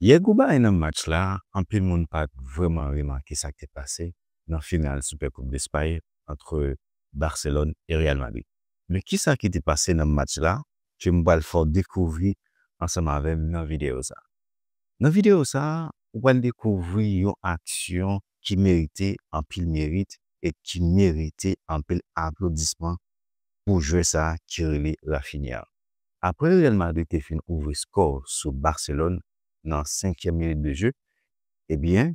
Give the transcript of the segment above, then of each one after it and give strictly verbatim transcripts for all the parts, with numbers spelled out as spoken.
Yè gwo bagay nan match la, anpil moun pa t vrèman remake sa k te pase nan final Supercoupe d'Espagne ant Barcelone e Real Madrid. Men kisa ki te pase nan match la ke m pral fè w dekouvri ansanm avè m nan videyo sa. Nan videyo sa, ou pral dekouvri yon aksyon ki merite anpil merit e ki merite anpil aplodisman pou jwè sa ki rele Raphinha. Apre Real Madrid te fin ouvri skò sou Barcelone nan senkyèm minit de jeu, ebyen,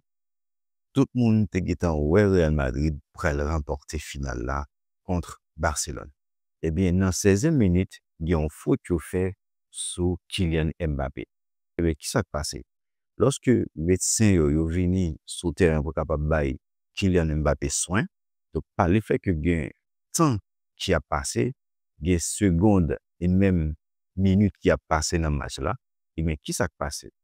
tout moun te gentan wè Real Madrid pral ranpòte final la kont Barcelone. Ebyen, nan sèzyèm minit, gen yon fot yo fè sou Kylian Mbappé. Ebyen, kisa k pase? Lòske medsen yo, yo vini sou teren pou kapab bay Kylian Mbappé swen, donk, pa lefèt ke gen tan ki ap pase, gen segond e menm minit ki ap pase nan match la, ebyen, kisa k pase?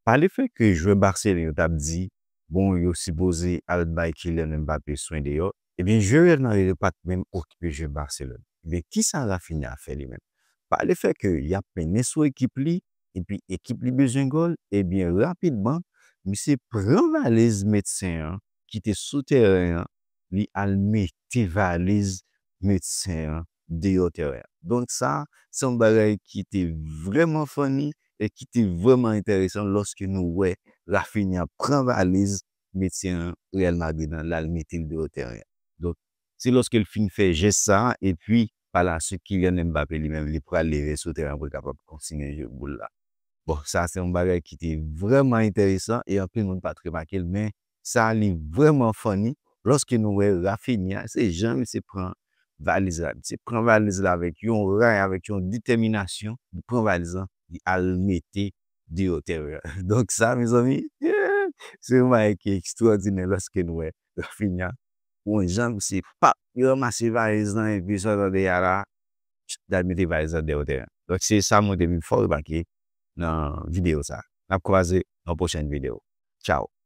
Pa lefèt ke jwè Barcelone yo t ap di, bon, yo sipoze al bay Kylian Mbappé swen deyò, ebyen, jwè Real Madrid yo pa t menm okipe jwè Barcelone. Ebyen, kisa Raphinha fè li menm? Pa lefèt ke y ap mennen sou ekip li, epi ekip li bezwen gòl, ebyen, rapidman, misye pran valiz medsen an ki te sou teren an, li al mete valiz medsen an deyò teren an. Donk sa, se yon bagay ki te vrèman funny e ki te vrèman enteresan lòske nou wè Raphinha pran valiz medsen an Real Madrid lan, l al mete l deyò teren an. Donk, se lòske l fin fè jès sa a, epi pa la swit Kylian Mbappé li menm, li pral leve sou teren an pou l kapab kontinye jwe boul la. Bon, sa se yon bagay ki te vrèman enteresan e anpil moun pa t remake l, men sa li vrèman funny lòske nou wè Raphinha, se jan misye pran valiz la. Misye pran valiz la avèk yon ray, avèk yon detèminasyon, li pran valiz lan, li al mete deyò teren an. Donk sa, mezanmi, yeah, se yon bagay ki ekstwòdinè lòske nou wè Raphinha, yon jan misye pap, li ranmase valiz lan, epi sa w tande a la, l al mete valiz lan deyò teren an. Donk se sa mwen te vin fè w remake nan videyo sa. N ap kwaze nan pwochèn videyo. Tchao.